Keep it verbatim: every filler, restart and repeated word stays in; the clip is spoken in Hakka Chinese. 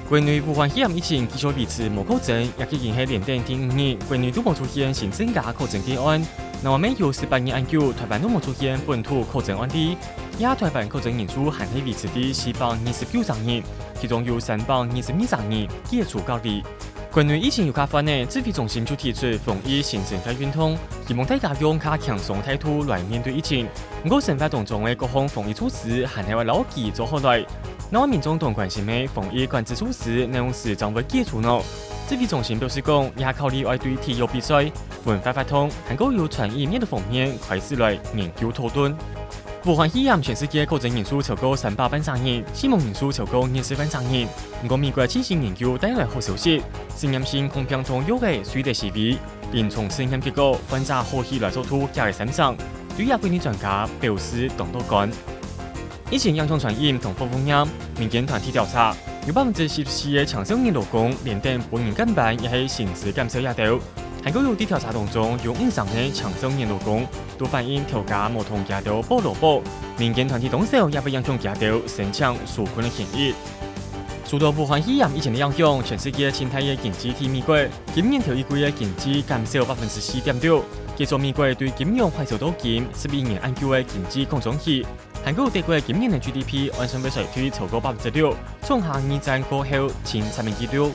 國內武漢肺炎疫情繼續維持無確診，這已經係連登第五日，國內都無出現新增加確診個案。南美有十八日恁久，臺灣都無出現本土確診案例。這下臺灣確診人數還係維持在四百二十九儕人，其中有三百二十二儕人解除隔離。國內疫情有較緩咧，指揮中心就提出防疫新生態運動，希望大家用較輕鬆態度來面對疫情。毋過生活當中个各項防疫措施還係愛摎佢做好來。 另外民眾當關心个防疫管制措施，哪央時正會解除呢？指揮中心表示講，這下考慮愛對體育比賽、文化活動，還過有傳染源个方面開始來研究討論。武漢肺炎全世界確診人數超過三百萬儕人，死亡人數超過二十萬儕人。毋過美國最新研究帶來好消息，實驗性抗病毒藥仔瑞德西韋，臨床試驗結果，患者好起來速度遽个三成，對這國內專家表示當樂觀。 疫情影響餐飲同服務業，民間團體調查，有百分之十四个青少年勞工連登分人監班也係薪資減少這兜。還過有在調查當中，有五成个青少年勞工都反映頭家無同佢兜報勞保，民間團體當少也會影響佢兜申請紓困个權益。受到武漢肺炎疫情个影響，全世界盡大个經濟體美國，今年頭一季个經濟減少百分之四點六，結束美國對金融海嘯到今十一年恁久个經濟擴張期。 還過德國今年个GDP按算會衰退超過百分之六，創下二戰過後盡慘个紀錄。